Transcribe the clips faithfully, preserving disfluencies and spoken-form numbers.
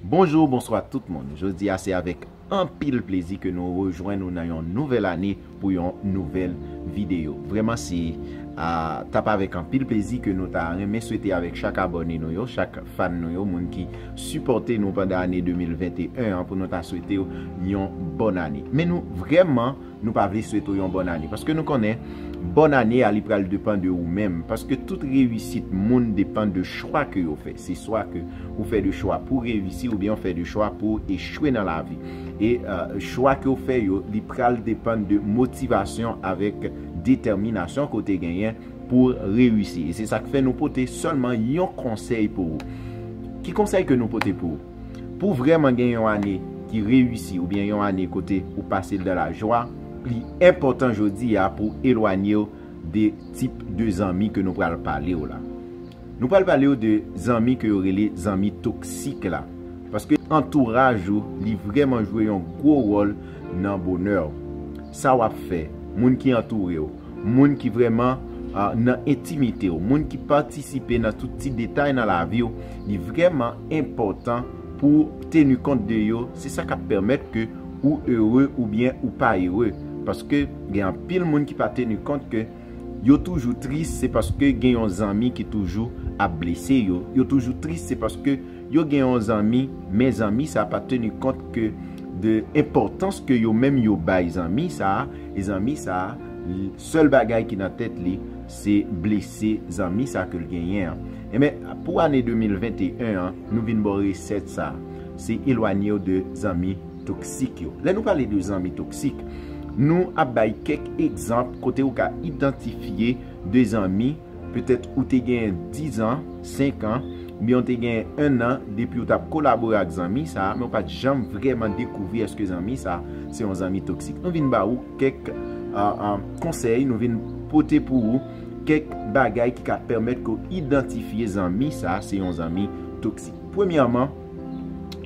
Bonjou, bonswa tout moun. Jodi a se avèk anpil plezi ke nou rejwenn nou nan yon nouvèl ane pou yon nouvèl videyo. Vrèman se a, t ap avèk anpil plezi ke nou ta renmen swete avèk chak abòne nou yo, chak fan nou yo, moun ki sipòte nou pandan ane de mil venteyen an, pou nou ta swete yo yon bòn ane. Men nou vrèman nou pa vle swete w yon bòn ane. Paske nou konnen bòn ane a li pral depann de ou menm. Paske tout reyisit moun depann de chwa ke yo fè. Se swa ke ou fè de chwa pou reyisi oubyen ou fè de chwa pou echwe nan lavi. E uh, chwa ke ou fè yo, li pral depann de motivasyon avèk detèminasyon ke ou te genyen pou reyisi. E se sa k fè nou pote sèlman yon konsèy pou ou. Ki konsèy ke nou pote pou ou? Pou vrèman gen yon ane ki reyisi oubyen yon ane kote ou pase l dan lajwa, li enpòtan jodi a pou elwanye w de tip de zanmi ke nou pral pale w la. Nou pral pale w de zanmi ke yo rele zanmi toksik la. Paske antouraj ou, li vrèman jwe yon gwo wòl nan bonè w. Sa w ap fè, moun ki antoure w, moun ki vrèman uh, nan entimite w, moun ki patisipe nan tout ti detay nan lavi w, li vrèman enpòtan pou teni kont de yo. Se sa k ap pèmèt ke ou ere oubyen ou pa ere. Paske gen anpil moun ki pa teni kont ke yo toujou tris, se paske gen yon zanmi ki toujou ap blese yo. Yo toujou tris, se paske yo gen yon zanmi, men zanmi sa pa teni kont ke de enpòtans ke yo menm yo bay zanmi sa, e zanmi sa, sèl bagay ki nan tèt li, se blese zanmi sa ke l genyen an. Enben, pou ane de mil venteyen an, nou vin ba w resèt sa. Se elwanye w de zanmi toksik yo. Lè nou pale de zanmi toksik, nou ap bay kèk egzanp kote ou ka idantifye de zanmi, petèt ou te gen diz an, senk an, oubyen ou te gen en an depi ou t ap kolabore ak zanmi sa a, men ou pa t janm vrèman dekouvri èske zanmi sa a se yon zanmi toksik. Nou vin ba ou kèk uh, uh, konsèy, nou vin pote pou ou kèk bagay ki ka pèmèt ke w idantifye zanmi sa a se yon zanmi toksik. Premyèman,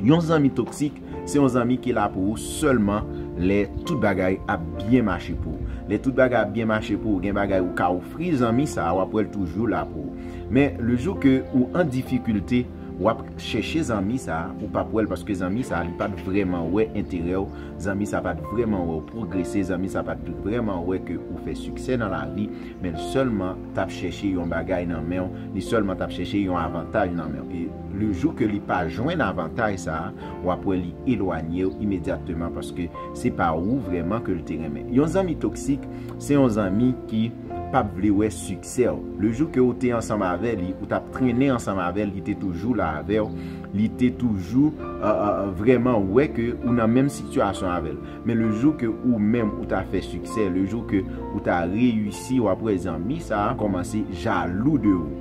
yon zanmi toksik se yon zanmi ki la pou ou sèlman lè tout bagay ap byen mache pou ou. Lè tout bagay ap byen mache pou ou, gen bagay ou ka ofri zanmi sa a, w ap wè l toujou la pou ou. Men le jou ke ou an difikilte, w ap chèche zanmi sa a, ou p ap wè l paske zanmi sa a, li pa t vrèman wè enterè w, zanmi sa a pa t vrèman wè w pwogrese, zanmi sa a pa t vrèman wè ke ou fè siksè nan lavi, men l sèlman t ap chèche yon bagay nan men w, li sèlman t ap chèche yon avantaj nan men w. E le jou ke li pa jwenn avantaj sa a, w ap wè li elwanye w imedyatman paske se pa ou vrèman ke l te renmen. Yon zanmi toksik, se yon zanmi ki p ap vle wè siksè w. Le jou ke ou te ansanm avè li, ou t ap trennen ansanm avè l, li te toujou la avè w, li te toujou uh, uh, vrèman wè ke ou nan menm sitiyasyon avè l. Men le jou ke ou menm ou ta fè siksè, le jou ke ou ta reyisi, w ap wè zanmi sa a kòmanse jalou de ou.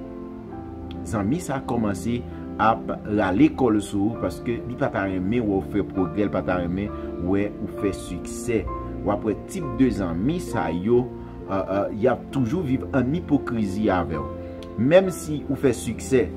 Zanmi sa a kòmanse ap rale kò l sou ou paske li pa ta renmen wè w fè pwogrè, li pa ta renmen wè ou fè siksè. W ap wè tip de zanmi sa yo, uh, uh, y ap toujou viv ann ipokrizi avè w. Menm si ou fè siksè,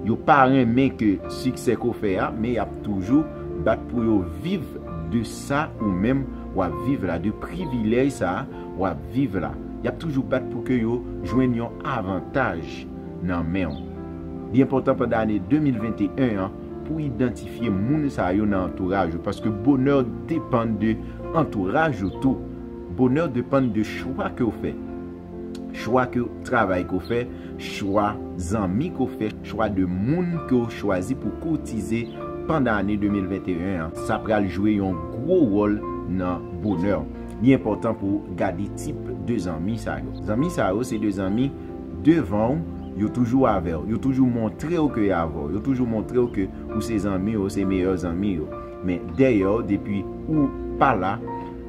yo pa renmen ke siksè ke w fè a, men y ap toujou bat pou yo viv de sa ou menm w ap viv la, de privilèj sa a w ap viv la. Y ap toujou bat pou ke yo jwenn yon avantaj nan men w. Li enpòtan pandan ane de mil venteyen an pou idantifye moun sa yo nan antouraj ou, paske bonè w depann de antouraj ou tou. Bonè w depann de chwa ke w fè. Chwa ke travay ke w fè, chwa zanmi ke w fè, chwa de moun ke w chwazi pou koutize pandan ane de mil venteyen an, sa pral jwe yon gwo wòl nan bonè w. Li enpòtan pou w gade tip de zanmi sa yo. Zanmi sa yo se de zanmi devan w, yo toujou avè w, yo toujou montre w ke y avè w, yo toujou montre w ke ou se zanmi yo, se meyè zanmi yo. Men dèyè w, depi ou pa la,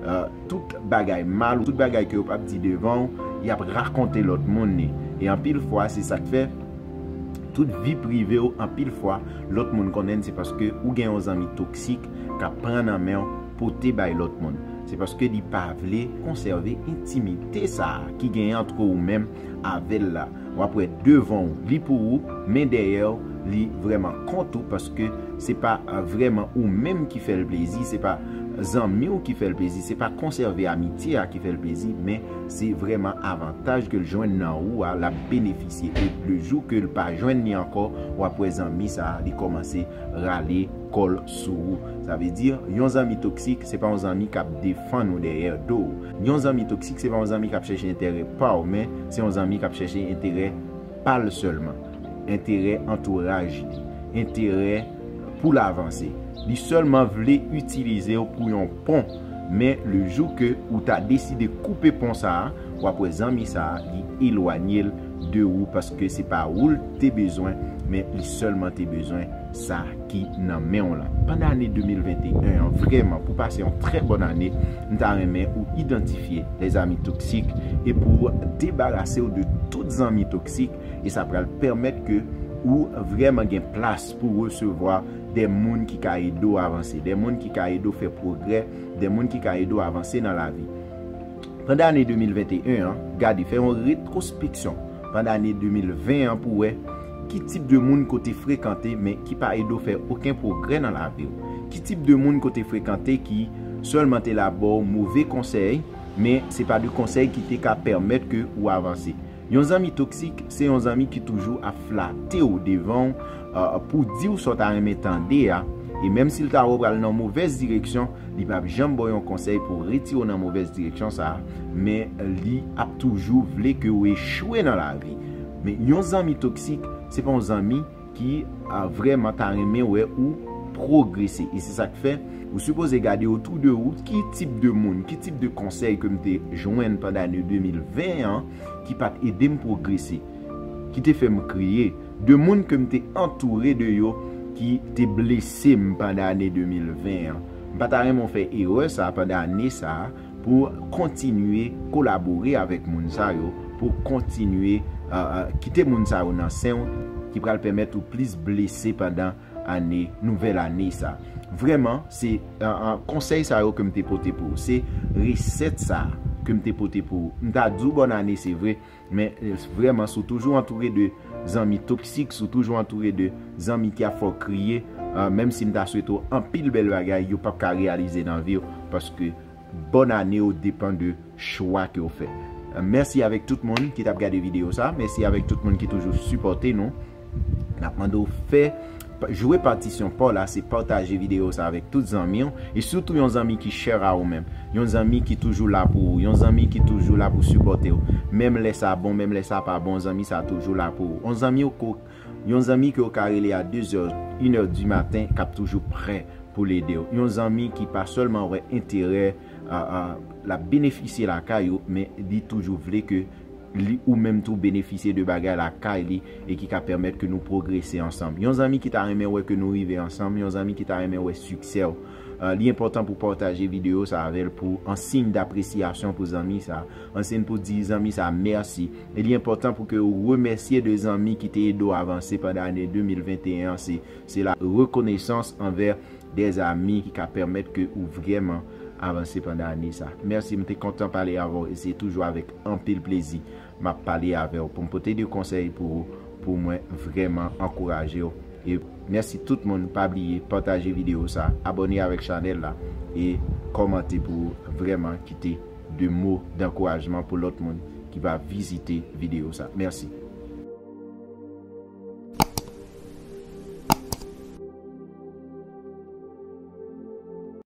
uh, tout bagay mal, tout bagay ke yo p ap di devan w, y ap rakonte lòt moun li. E anpil fwa, se sa k fè tout vi prive w, anpil fwa, lòt moun konnen l, se paske ou gen yon zanmi toksik k ap pran nan men w, pote bay lòt moun. Se paske li pa vle konsève entimite sa a ki genyen ant ou menm avè l la. W ap wè devan w, li pou ou, men dèyè w, li vrèman kont ou, paske se pa, uh, vrèman ou menm ki fè l plezi, se pa, uh, zanmi w ki fè l plezi, se pa konsève amitye a ki fè l plezi, men se vrèman avantaj ke l jwenn nan ou a, l ap benefisye. E le jou ke l pa jwenn li ankò, w ap wè zanmi sa a, li kòmanse rale kò l sou ou. Sa vle di, yon zanmi toksik, se pa yon zanmi k ap defann ou dèyè do w. Yon zanmi toksik, se pa yon zanmi k ap chèche enterè pa w, men se yon zanmi k ap chèche enterè pa l sèlman, enterè antouraj li, enterè pou l avanse. Li sèlman vle itilize w pou yon pon, men le jou ke ou ta deside koupe pon sa a, w ap wè zanmi sa a, li elwanye l de ou, paske se pa ou l te bezwen, men li sèlman te bezwen sa ki nan men w lan. Pandan ane de mil venteyen an, vrèman, pou pase yon trè bòn ane, m ta renmen ou idantifye lèzanmi toksik e pou w debarase w de tout zanmi toksik, e sa pral pèmèt ke ou vrèman gen plas pou resevwa de moun ki ka ede w avanse, de moun ki ka ede w fè pwogrè, de moun ki ka ede w avanse nan lavi. Pandan ane de mil venteyen an, gade, fè yon retwospeksyon pandan ane de mil ven an pou wè ki tip de moun ke w te frekante, men ki pa ede w fè okenn pwogrè nan lavi w. Ki tip de moun ke w te frekante ki sèlman te la ba w move konsèy, men se pa de konsèy ki te ka pèmèt ke ou avanse. Yon zanmi toksik, se yon zanmi ki toujou ap flate w devan w, uh, pou di w sa w ta renmen tande a. E menm si l ta wè w pral nan movèz direksyon, li p ap janm ba w yon konsèy pou retire w nan movèz direksyon sa a, men li ap toujou vle ke w echwe nan lavi. Men yon zanmi toksik, se pa yon zanmi ki, a, vrèman ta renmen wè ou pwogrese. E se sa k fè, ou sipoze gade otou de ou, ki tip de moun, ki tip de konsèy ke m te jwenn pandan ane de mil ven an, ki pa t ede m pwogrese, ki te fè m kriye, de moun ke m te antoure de yo, ki te blese m pandan ane de mil ven an. M pa ta renmen w fè erè sa a pandan ane sa a, pou kontinye kolabore avèk moun sa yo, pou kontinye, uh, uh, kite moun sa yo nan sen w, ki pral pèmèt ou plis blese pandan ane, nouvèl ane sa. Vrèman, se, uh, uh, konsèy sa yo ke m te pote pou ou. Se resèt sa ke m te pote pou ou. M ta di w bòn ane, se vre, men, eh, vrèman, si w toujou antoure de zanmi toksik, si w toujou antoure de zanmi ki ap fè w kriye, uh, menm si m ta swete w anpil bèl bagay, yo p ap ka reyalize nan vi w, paske bòn ane w depann de chwa ke w fè. Uh, mèsi avèk tout moun ki t ap gade videyo sa. Mèsi avèk tout moun ki toujou sipòte nou. N ap mande w fè pa-, jwe patisyon pa w la, se pataje videyo sa avèk tout zanmi w, e sitou yon zanmi ki chè a ou menm, yon zanmi ki toujou la pou ou, yon zanmi ki toujou la pou sipòte w. Menm lè sa bon, menm lè sa pa bon, zanmi sa toujou la pou ou. Yon zanmi w ko-, yon zanmi ke w ka rele a de zè, inè di maten, k ap toujou prè pou l ede w. Yon zanmi ki pa sèlman wè enterè, a, a, l ap benefisye lakay ou, men li toujou vle ke li, ou menm tou benefisye de bagay lakay li e ki ka pèmèt ke nou pwogrese ansanm. Yon zanmi ki ta renmen wè ke nou rive ansanm, yon zanmi ki ta renmen wè siksè w. Uh, li enpòtan pou pataje videyo sa avè l pou, an siy dapresyasyon pou zanmi sa, an siy pou di zanmi sa mèsi. E li enpòtan pou ke ou remèsye de zanmi ki te ede w avanse pandan ane de mil venteyen an. Se, se la rekonesans anvè de zanmi ki ka pèmèt ke ou vrèman avanse pandan ane sa. Mèsi, m te kontan pale avè w e se toujou avèk anpil plezi m ap pale avè w pou m pote de konsèy pou ou, pou mwen vrèman ankouraje w. E mèsi tout moun, pa bliye pataje videyo sa, abòne avèk chanèl la e kòmante pou vrèman kite de mo dankourajman pou lòt moun ki va vizite videyo sa. Mèsi.